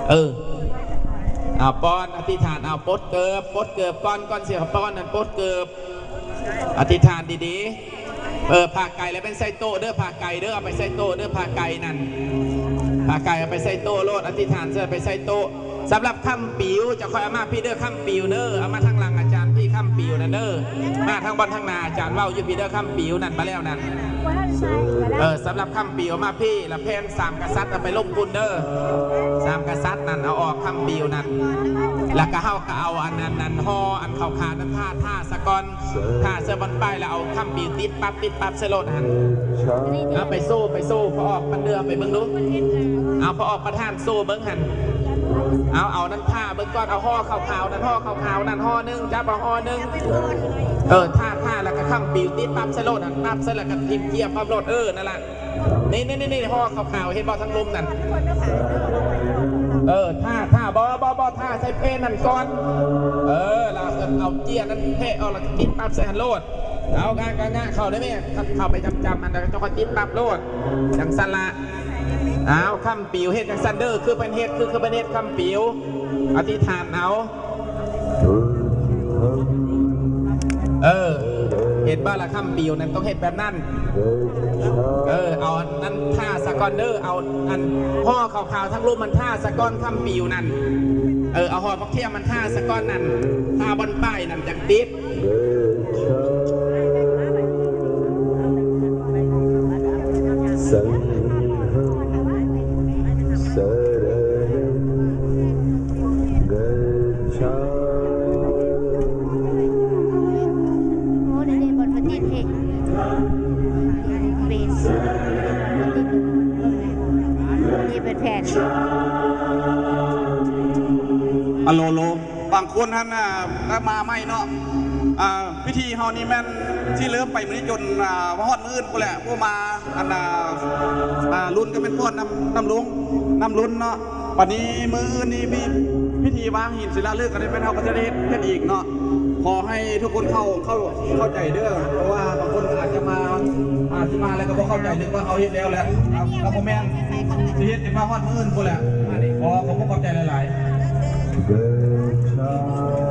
ເອີ ເອົາປ້ອນ ອະທິຖານ ເອົາປົດເກີບ ປົດເກີບກ່ອນ ກ່ອນຊິເອົາປ້ອນນັ້ນປົດເກີບ ອະທິຖານດີໆ. ເອີ ຜ້າໄກແລ້ວແມ່ນໃສ່ໂຕະເດີ ຜ້າໄກເດີ ເອົາໄປໃສ່ໂຕະເດີ ຜ້າໄກນັ້ນ ຜ້າໄກເອົາໄປໃສ່ໂຕະໂລດ ອະທິຖານໃສ່ໄປໃສ່ໂຕະ. ສຳລັບຄຳປິວ ຈະຄ່ອຍເອົາມາພີ້ເດີ ຄຳປິວເດີ ເອົາມາທາງຫຼັງອາຈານພີ້ ຄຳປິວນັ້ນເດີ ມາທາງບ່ອນທາງໜ້າອາຈານເວົ້າຢູ່ພີ້ເດີ ຄຳປິວນັ້ນ ມາແລ້ວນັ້ນ. ເອີ ສຳລັບຄຳປິວມາພີ້ ລະແຜ່ນສາມກະສັດເອົາໄປລົງພຸ້ນເດີ ສາມກະສັດນັ້ນເອົາອອກ ຄຳປິວນັ້ນ. ລະກະເຮົາກະເອົາອັນນັ້ນ ອັນຫໍ່ອັນຂາວໆນັ້ນທາ ທາສະກ່ອນ ທາໃສ່ບ່ອນປ້າຍ ລະເອົາຄຳປິວຕິດປັບ ຕິດປັບໃສ່ໂລດຫັ້ນ. ເອົາໄປໂຊ ໄປໂຊ ພໍ່ອອກພັນເດືອ ເອົາໄປເບິ່ງດູ ເອົາພໍ່ອອກປະທານໂຊເບິ່ງຫັ້ນ. ເອົາ ເອົານັ້ນທາເບິ່ງກ່ອນ ເອົາຫໍ່ຂາວໆນັ້ນ ຫໍ່ຂາວໆນັ້ນຫໍ່ໜຶ່ງ ຈັບເອົາຫໍ່ໜຶ່ງ. ເອີ ທາ ທາ ລະກະຄຳປິວຕິດປັບໃສ່ໂລດຫັ້ນ ປັບໃສ່ລະກະຖິ້ມເກຍປັບໂລດ ເອີ ນັ້ນລະ. ນີ້ໆໆ ຫໍ່ຂາວໆ ເຫັນບໍ່ ທາງລຸ່ມນັ້ນ ເອີ ທາ ທາ ບໍ່ ບໍ່ ບໍ່ ທາໃສ່ແຜ່ນນັ້ນກ່ອນ ເອີ ລະເອົາເກຍນັ້ນແພະອອກ ລະຕິດປັບໃສ່ຫັ້ນໂລດ. ເອົາ ງະ ງະ ງະເຂົ້າໄດ້ແມ່ ເຂົ້າໄປຈ້ຳໆ ຫັ້ນ ລະເຈົ້າຄ່ອຍຕິດປັບໂລດ ຈັ່ງຊັ້ນລະ. ເອົາ ຄຳປິວເຮັດຈັ່ງຊັ້ນເດີ ຄືເພິ່ນເຮັດ ຄື ຄືເພິ່ນເຮັດ ຄຳປິວ ອະທິຖານເອົາ. ເອີ ເຫັນບໍ່ລະ ຄຳປິວນັ້ນຕ້ອງເຮັດແບບນັ້ນ. ເອີ ເອົາອັນນັ້ນທາສະກ່ອນເດີ ເອົາອັນຫໍ່ຂາວໆທັງລຸ່ມມັນທາສະກ່ອນ ຄຳປິວນັ້ນ. ເອີ ເອົາຫໍ່ບັກທຽມມັນທາສະກ່ອນນັ້ນ ທາບ່ອນປ້າຍນັ້ນຈັ່ງຕິດ. ໂອ້ ນີ້ເດ້ບ່ອນເພິ່ນຕິດເພງ ເປັນ ນີ້ເປັນແຜ່ນ ອາໂລໂລ ບາງຄົນຫັ້ນນະ ກໍມາໃໝ່ເນາະ ອ່າ ພິທີເຮົານີ້ແມ່ນຊິເລີ່ມໄປມື້ນີ້ຈົນ ອ່າ ມາຮອດມື້ອື່ນພຸ້ນແຫຼະ ຜູ້ມາ ອັນນ່າ ອ່າ ລຸ້ນກໍແມ່ນຟ້ອນນ້ຳ ນ້ຳລຸງ ນ້ຳລຸນເນາະ. ບັດນີ້ມື້ອື່ນນີ້ມີພິທີວາງຫີນສິລາລະລຶກ ອັນນີ້ແມ່ນເຮົາກໍຈະໄດ້ເຮັດ ເຮັດອີກເນາະ. ຂໍໃຫ້ທຸກຄົນເຂົ້າ ເຂົ້າ ເຂົ້າໃຈເດີ ເພາະວ່າບາງຄົນອາດຈະມາ ອາດຊິມາແລ້ວກໍບໍ່ເຂົ້າໃຈ ນຶກວ່າເຮົາເຮັດແລ້ວແຫຼະ ກໍບໍ່ແມ່ນ ຊິເຮັດຈົນມາຮອດມື້ອື່ນພຸ້ນແຫຼະ. ຂໍຂອບຄຸນຂອບໃຈຫຼາຍໆ.